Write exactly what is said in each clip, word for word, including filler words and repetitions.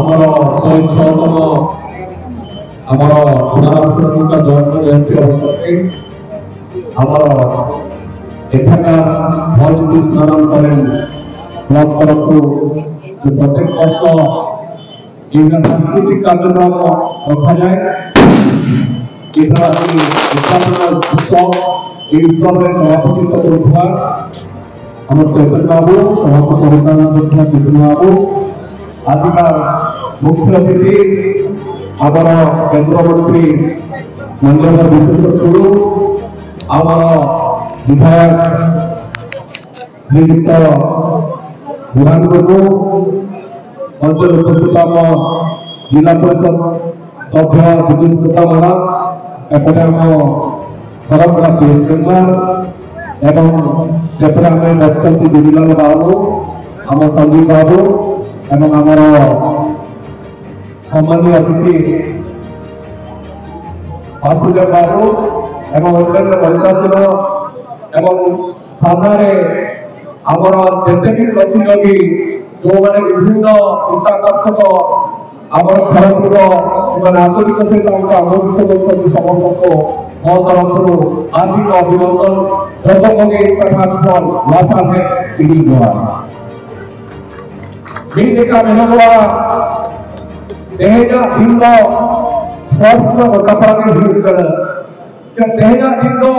ଆମର ଶହେ ଛଅତମ ଆମର ସୁନାମ ସୁରକ୍ଷିତ ଜୟନ୍ତ ଜୟନ୍ତୀ ଅବସରରେ ଆମର ଏଠାକାର ଭଜପୁର ସୁନାମ ସରେନ କ୍ଲବ ତରଫରୁ ଯେ ପ୍ରତ୍ୟେକ ବର୍ଷ ଏଇଟା ସାଂସ୍କୃତିକ କାର୍ଯ୍ୟକ୍ରମ ରଖାଯାଏ। ଏଥର ଆଜି ଉଦ୍ଘାଟନ ଉତ୍ସବ, ଏହି ଉତ୍ସବରେ ସଭାପତିତ୍ୱ କରୁଥିବା ଆମର ଚୈତନ୍ୟ ବାବୁ, ସଭାପତି ଅବଦାନ କରୁଥିବା ଚୈତନ୍ୟ ବାବୁ, ଆଜିକା ମୁଖ୍ୟ ଅତିଥି ଆମର କେନ୍ଦ୍ରମନ୍ତ୍ରୀ ମାନ୍ୟବର ବିଶେଷ ଗୁରୁ, ଆମର ବିଧାୟକ ଶ୍ରୀଯୁକ୍ତ ବୁଢ଼ାନଗରରୁ ମଞ୍ଚରେ ଉପସ୍ଥିତ ଆମ ଜିଲ୍ଲା ପରିଷଦ ସଭ୍ୟ ବିଜୁ ପ୍ରତାପ ମାଡାମ, ଏପଟେ ଆମ ସରକାର ପିୟୁଷ କୁମାର ଏବଂ ସେପଟେ ଆମେ ଡକ୍ଟର ବିଜୁଲାଲ ବାବୁ, ଆମ ସଞ୍ଜୀବ ବାବୁ ଏବଂ ଆମର ସମ୍ମାନୀୟ ଅତିଥି ବାସୁଦେବ ବାବୁ ଏବଂ ଅନ୍ୟାନ୍ୟ ମହିଳାସୀନ ଏବଂ ସାମ୍ନାରେ ଆମର ଯେତେବି ପ୍ରତିଯୋଗୀ, ଯେଉଁମାନେ ବିଭିନ୍ନ ଚିତ୍ତାକର୍ଷକ ଆମର ଖରପୁର, ସେମାନେ ଆଞ୍ଚଳିକ ସହିତ ଆମକୁ ଆମନ୍ତ୍ରିତ କରୁଛନ୍ତି, ସମସ୍ତଙ୍କୁ ମୋ ତରଫରୁ ହାର୍ଦ୍ଦିକ ଅଭିନନ୍ଦନ। ଜଗମଗେ ପାଠାନ ଫଲ ଭାଷା ହେ ସିଡ଼ି ଜୁଆର। ᱢᱤᱫ ᱞᱮᱠᱟ ᱢᱮᱱᱚᱜᱚᱜᱼᱟ, ᱛᱮᱦᱮᱧᱟᱜ ᱫᱤᱱ ᱫᱚ ᱥᱯᱳᱨᱴᱥ ᱨᱮᱱᱟᱜ ᱜᱚᱴᱟᱯᱟᱲᱟ ᱜᱮ ᱦᱩᱭᱩᱜ ᱠᱟᱱᱟ᱾ ᱛᱮᱦᱮᱧᱟᱜ ᱫᱤᱱ ᱫᱚ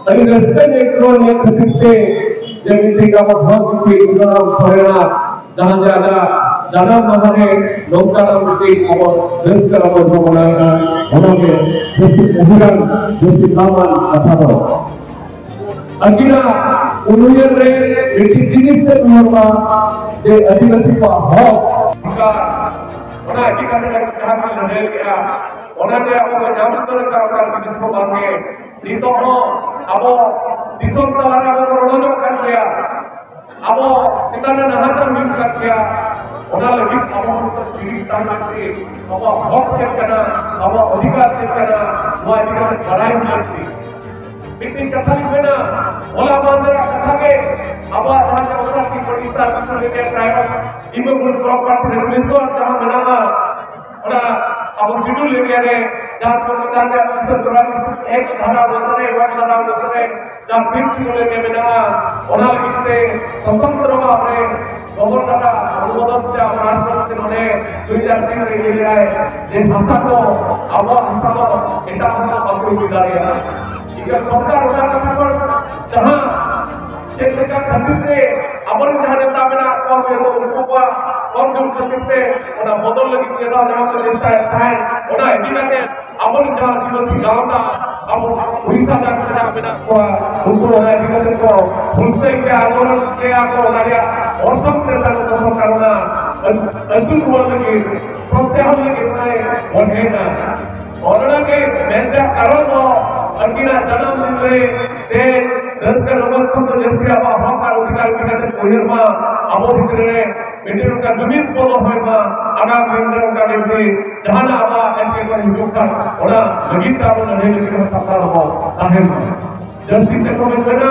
ᱟᱹᱰᱤ ᱨᱟᱹᱥᱠᱟᱹᱧ ᱟᱹᱭᱠᱟᱹᱣᱟ ᱱᱤᱭᱟᱹ ᱠᱷᱟᱹᱛᱤᱨ ᱛᱮ ᱡᱮ ᱢᱤᱫᱴᱤᱡ ᱟᱵᱚ ᱫᱷᱚᱱ ᱪᱩᱴᱤ ᱥᱩᱱᱟᱨᱟᱢ ᱥᱚᱨᱮᱱᱟᱜ ᱡᱟᱦᱟᱸ ᱡᱮ ᱟᱡᱟᱜ ᱡᱟᱱᱟᱢ ᱢᱟᱦᱟ ᱨᱮ ᱱᱚᱝᱠᱟᱱᱟᱜ ᱢᱤᱫᱴᱤᱡ ᱟᱵᱚ ᱨᱟᱹᱥᱠᱟᱹ ᱟᱵᱚ ᱵᱚᱱ ᱢᱟᱱᱟᱣᱮᱫᱼᱟ, ᱚᱱᱟᱜᱮ ᱡᱟᱹᱥᱛᱤ ᱜᱟᱹᱦᱤᱨᱟᱱ, ᱡᱟᱹᱥᱛᱤ ᱫᱟᱢᱟᱱ ᱠᱟᱛᱷᱟ ᱫᱚ᱾ ᱟᱹᱠᱤᱱᱟᱜ ᱩᱱᱩᱭᱦᱟᱹᱨ ᱨᱮ ᱢᱤᱫᱴᱤᱡ ᱡᱤᱱᱤᱥ ᱛᱮ ᱩᱭᱦᱟᱹᱨᱚᱜᱼᱟ ᱡᱮ ᱟᱹᱫᱤᱵᱟᱹᱥᱤ ᱠᱚᱣᱟᱜ ᱦᱚᱠ, ᱚᱱᱟ ᱤᱫᱤ ᱠᱟᱛᱮ ᱡᱟᱦᱟᱸ ᱠᱤᱱ ᱞᱟᱹᱲᱦᱟᱹᱭ ᱞᱮᱫᱼᱟ, ᱚᱱᱟᱛᱮ ᱟᱵᱚ ᱫᱚ ᱧᱟᱢ ᱩᱛᱟᱹᱨ ᱟᱠᱟᱫ ᱚᱱᱠᱟᱱ ᱡᱤᱱᱤᱥ ᱦᱚᱸ ᱵᱟᱝᱜᱮ᱾ ᱱᱤᱛᱚᱜ ᱦᱚᱸ ᱟᱵᱚ ᱫᱤᱥᱚᱢ ᱛᱟᱞᱟᱨᱮ ᱟᱵᱚ ᱵᱚᱱ ᱨᱚᱰᱚᱡᱚᱜ ᱠᱟᱱ ᱜᱮᱭᱟ, ᱟᱵᱚ ᱪᱮᱛᱟᱱ ᱨᱮ ᱱᱟᱦᱟᱪᱟᱨ ᱦᱩᱭᱩᱜ ᱠᱟᱱ ᱜᱮᱭᱟ᱾ ᱚᱱᱟ ᱞᱟᱹᱜᱤᱫ ᱟᱵᱚ ᱦᱚᱸ ᱡᱤᱣᱤ ᱛᱟᱦᱮᱸ ᱞᱟᱹᱠᱛᱤ, ᱟᱵᱚᱣᱟᱜ ᱦᱚᱠ ᱪᱮᱫ ᱠᱟᱱᱟ, ᱟᱵᱚᱣᱟᱜ ᱚᱫᱷᱤᱠᱟᱨ ᱪᱮᱫ ᱠᱟᱱᱟ, ᱱᱚᱣᱟ ᱤᱫᱤ ᱠᱟᱛᱮ ᱵᱟᱲᱟᱭ ᱦᱚᱸ ᱞᱟᱹᱠᱛᱤ᱾ ᱢᱤᱫᱴᱤᱡ ᱠᱟᱛᱷᱟ ᱞᱤᱧ ᱢᱮᱱᱟ, ᱦᱚᱞᱟ ᱢᱟᱦᱫᱮᱨᱟᱜ ᱠᱟᱛᱷᱟ ᱜᱮ ᱟᱵᱚᱣᱟᱜ ᱡᱟᱦᱟᱸ ᱪᱟᱣᱥᱟ ᱛᱤᱯᱚᱲᱤᱥᱟ ᱥᱤᱠᱩᱞ ᱤᱱᱰᱤᱭᱟ ᱴᱨᱟᱭᱵᱟᱞ ᱤᱢᱟᱹᱵᱩᱞ ᱯᱨᱚᱯᱟᱨᱴᱤ ᱨᱮᱜᱩᱞᱮᱥᱚᱱ ᱡᱟᱦᱟᱸ ᱢᱮᱱᱟᱜᱼᱟ, ᱚᱱᱟ ᱟᱵᱚ ᱥᱤᱰᱩᱞ ᱮᱨᱤᱭᱟ ᱨᱮ ᱡᱟᱦᱟᱸ ᱥᱚᱝᱵᱤᱫᱷᱟᱱ ᱨᱮᱭᱟᱜ ᱢᱤᱫᱥᱚ ᱪᱩᱣᱟᱞᱤᱥ ᱮᱠ ᱫᱷᱟᱨᱟ ᱚᱱᱩᱥᱟᱨᱮ, ᱚᱣᱟᱱ ᱫᱷᱟᱨᱟ ᱚᱱᱩᱥᱟᱨᱮ ᱡᱟᱦᱟᱸ ᱯᱷᱤᱯᱛᱷ ᱥᱤᱰᱩᱞ ᱮᱨᱤᱭᱟ ᱢᱮᱱᱟᱜᱼᱟ, ᱚᱱᱟ ᱞᱟᱹᱜᱤᱫ ᱛᱮ ᱥᱚᱛᱚᱱᱛᱨᱚ ᱵᱷᱟᱵᱽ ᱨᱮ ᱜᱚᱵᱚᱨᱱᱚᱨ ᱟᱜ ᱚᱱᱩᱢᱳᱫᱚᱱ ᱛᱮ ᱟᱵᱚ ᱨᱟᱥᱴᱨᱚᱯᱚᱛᱤ ᱱᱚᱰᱮ ᱫᱩ ᱦᱟᱡᱟᱨ ᱛᱤᱱ ᱨᱮ ᱞᱟᱹᱭ ᱞᱮᱫᱟᱭ ᱡᱮ ᱵᱷᱟᱥᱟ ᱠᱚ, ᱟᱵᱚᱣᱟᱜ ᱵᱷᱟᱥᱟ ᱫᱚ ᱮᱴᱟᱜ ᱦᱚᱲ ᱠᱚ ᱵᱟᱠᱚ ᱤᱫᱤ ᱫᱟᱲᱮᱭᱟᱜᱼᱟ᱾ ᱤᱠᱷᱟᱹᱱ ᱥᱚᱨᱠᱟᱨ ᱚᱱᱟ ᱠᱟᱛᱷᱟ ᱠᱷᱚᱱ ᱡᱟᱦᱟᱸ ᱪᱮᱫ ᱞᱮᱠᱟ ᱠᱷᱟᱹᱛᱤᱨ ᱛᱮ ᱟᱵᱚᱨᱮᱱ ᱡᱟᱦᱟᱸ ᱱᱮᱛᱟ ᱢᱮᱱᱟᱜ ᱠᱚᱣᱟ, ᱦᱚᱭᱛᱳ ᱩᱱᱠᱩ ᱠᱚᱣᱟᱜ ᱠᱚᱢ ᱡᱳᱨ ᱠᱷᱟᱹᱛᱤᱨ ᱛᱮ ᱚᱱᱟ ᱵᱚᱫᱚᱞ ᱞᱟᱹᱜᱤᱫ ᱡᱟᱦᱟᱸ ᱡᱟᱦᱟᱸ ᱠᱚ ᱪᱮᱥᱴᱟᱭᱮᱫ ᱛᱟᱦᱮᱸᱫ, ᱚᱱᱟ ᱤᱫᱤ ᱠᱟᱛᱮ ᱟᱵᱚᱨᱮᱱ ᱡᱟᱦᱟᱸ ᱟᱹᱫᱤᱵᱟᱹᱥᱤ ᱜᱟᱶᱛᱟ, ᱟᱵᱚ ᱩᱲᱤᱥᱥᱟ ᱨᱮᱱ ᱡᱟᱦᱟᱸ ᱢᱮᱱᱟᱜ ᱠᱚᱣᱟ, ᱩᱱᱠᱩ ᱚᱱᱟ ᱤᱫᱤ ᱠᱟᱛᱮ ᱠᱚ ᱦᱩᱞᱥᱟᱹᱭ ᱜᱮ ᱟᱱᱫᱳᱞᱚᱱ ᱠᱮᱭᱟ ᱠᱚ, ᱚᱱᱟ ᱨᱮᱭᱟᱜ ᱚᱨᱥᱚᱝ ᱛᱮ ᱛᱟᱦᱮᱸ ᱠᱚ ᱥᱚᱨᱠᱟᱨ ᱚᱱᱟ ᱟᱹᱛᱩ ᱠᱚᱣᱟ ᱞᱟᱹᱜᱤᱫ, ᱯᱨᱚᱛᱮᱠ ᱦᱚᱲ ᱞᱟᱹᱜᱤᱫ ᱚᱱᱟᱭ ᱵᱚᱲᱦᱮᱱᱟ᱾ ᱚᱱᱟ ᱜᱮ ᱢᱮᱱ ᱨᱮᱭᱟᱜ ᱠᱟᱨᱚᱱ ᱫᱚ ᱟᱹᱠᱤᱱᱟᱜ ᱡᱟᱱᱟᱢ ᱫᱤᱱ ᱨᱮ ᱛᱮᱦᱮᱧ ᱨᱟᱹᱥᱠᱟᱹ ᱨᱚᱢᱚᱡᱽ ᱠᱷᱚᱱ ᱫᱚ ᱡᱟᱹᱥᱛᱤ ᱟᱵᱚᱣᱟᱜ ᱦᱚᱠ ᱟᱨ ᱚᱫᱷᱤᱠᱟᱨ ᱤᱫᱤ ᱠᱟᱛᱮ ᱩᱭᱦᱟᱹᱨ ᱢᱟ, ᱟᱵᱚ ᱵᱷᱤᱛᱨᱤ ᱨᱮ ᱢᱤᱫᱴᱮᱱ ᱚᱱᱠᱟ ᱡᱩᱢᱤᱫ ᱵᱚ ᱫᱚᱦᱚᱭ ᱢᱟ, ᱟᱜᱟᱢ ᱫᱤᱱ ᱨᱮ ᱚᱱᱠᱟ ᱜᱮ ᱡᱩᱫᱤ ᱡᱟᱦᱟᱱᱟᱜ ᱟᱵᱚᱣᱟᱜ ᱮᱴᱠᱮᱴᱚᱬᱮ ᱦᱤᱡᱩᱜ ᱠᱷᱟᱱ ᱚᱱᱟ ᱞᱟᱹᱜᱤᱫ ᱛᱮ ᱟᱵᱚ ᱞᱟᱹᱲᱦᱟᱹᱭ ᱞᱟᱹᱜᱤᱫ ᱦᱚᱸ ᱥᱟᱯᱲᱟᱣ ᱵᱚ ᱛᱟᱦᱮᱱ ᱢᱟ᱾ ᱡᱟᱹᱥᱛᱤ ᱪᱮᱫ ᱠᱚ ᱢᱮᱱ ᱠᱟᱱᱟ,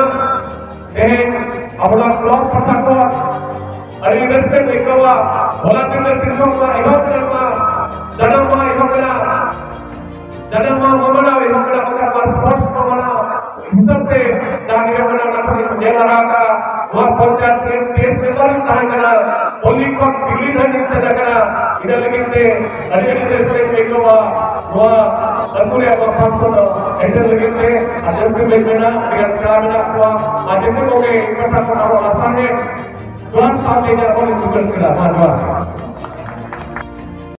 ᱛᱮᱦᱮᱧ ᱟᱵᱚᱱᱟᱜ ᱠᱞᱟᱵᱽ ᱯᱟᱦᱴᱟ ᱠᱷᱚᱱ ᱟᱹᱰᱤ ᱨᱟᱹᱥᱠᱟᱹᱧ ᱟᱹᱭᱠᱟᱹᱣᱟ᱾ ᱦᱚᱞᱟ ᱛᱤᱨᱞᱟᱹ ᱛᱤᱨᱞᱟᱹ ᱠᱚᱣᱟᱜ ᱮᱦᱚᱵ ᱞᱮᱱᱟ, ᱡᱟᱱᱟᱢ ᱢᱟᱦᱟ ᱮᱦᱚᱵ ᱞᱮᱱᱟ, ᱡᱟᱱᱟᱢ ᱢᱟᱦᱟ ᱢᱟᱱᱟᱣ ᱮᱦᱚᱵ ᱞᱮᱱᱟ, ᱚᱠᱟ ᱱᱚᱣᱟ ᱥᱯᱳᱨᱴᱥ ᱠᱚ ᱢᱟᱱᱟᱣ ᱦᱤᱥᱟᱹᱵ ᱛᱮ ᱡᱟᱦᱟᱸ ᱜᱮ ᱢᱮᱱᱟᱜ ᱚᱱᱟ ᱠᱚ ᱧᱮᱞ ᱞᱟᱜᱟ ᱟᱠᱟᱫᱼᱟ᱾ ᱱᱚᱣᱟ ᱯᱚᱧᱪᱟᱭᱮᱛ ᱨᱮ ᱯᱮᱥ ᱢᱮᱢᱵᱟᱨ ᱤᱧ ᱛᱟᱦᱮᱸ ᱠᱟᱱᱟ, ᱫᱤᱞᱞᱤ ᱠᱷᱚᱱ ᱫᱤᱞᱞᱤ ᱫᱷᱟᱹᱵᱤᱡ ᱤᱧ ᱥᱮᱱ ᱟᱠᱟᱱᱟ᱾ ᱤᱱᱟᱹ ᱞᱟᱹᱜᱤᱫ ᱛᱮ ᱟᱹᱰᱤ ᱟᱹᱰᱤ ᱨᱟᱹᱥᱠᱟᱹᱧ ᱟᱹᱭᱠᱟᱹᱣᱟ᱾ ᱱᱚᱣᱟ ᱟᱹᱛᱩ ᱨᱮᱭᱟᱜ ᱱᱚᱣᱟ ᱯᱷᱟᱝᱥᱚᱱ ᱫᱚ ᱮᱴᱮᱱ ᱞᱟᱹᱜᱤᱫ ᱛᱮ ᱟᱨ ᱡᱟᱹᱥᱛᱤ ᱞᱟᱹᱭ ᱢᱮᱱᱟ, ᱟᱹᱰᱤ ᱜᱟᱱ ᱯᱮᱲᱟ ᱢᱮᱱᱟᱜ ᱠᱚᱣᱟ ᱟᱨ ᱡᱚᱛᱚ ᱠᱚᱜᱮ ᱤᱧ ᱯᱟᱦᱴᱟ ᱠᱷᱚᱱ ᱟᱨᱚ ᱟᱥᱟ ᱜᱮ ᱡᱚᱦᱟᱨ ᱥᱟᱶᱛᱮ ᱤᱧᱟᱹᱜ ᱨᱚᱲ ᱤᱧ ᱢᱩᱪᱟᱹᱫ ᱠᱮᱫᱟ᱾ ᱢᱟ ᱡᱚᱦᱟᱨ᱾